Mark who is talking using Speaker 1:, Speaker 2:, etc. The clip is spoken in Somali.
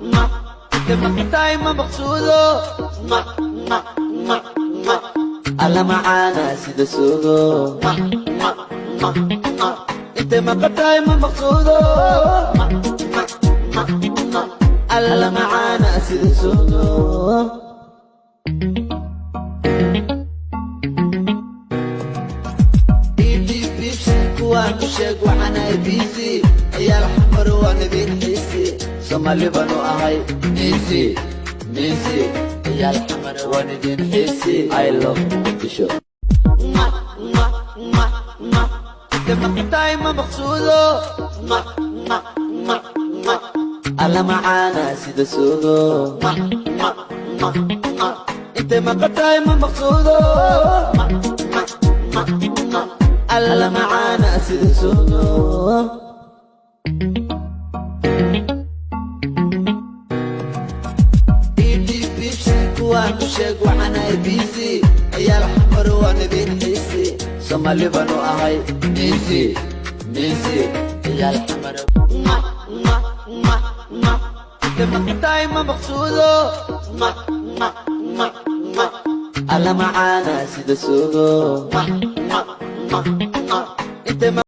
Speaker 1: Inta maqtaay ma maqsuudo. Alla macaana sida suugo. Inta maqtaay ma maqsuudo. Alla macaana sida suugo. Kuwaan u sheeg waxaan ahay busy, ciyaal Xamar waan idin xiisi, Soomaali baan u ahay easy busy, ciyaal Xamar waan idin xiisi. I love Muqdisho. Inta maqtaay ma maqsuudo. Alla macaana sida suugo. Inta maqtaay ma maqsuudo. Alla macaana sida suugo. Kuwaan u sheeg waxaan ahay busy, ciyaal Xamar waan idin xiisi, Soomaali baan u ahay easy busy, ciyaal Xamar. Inta maqtaay ma maqsuudo. Alla macaana sida suugo. Inta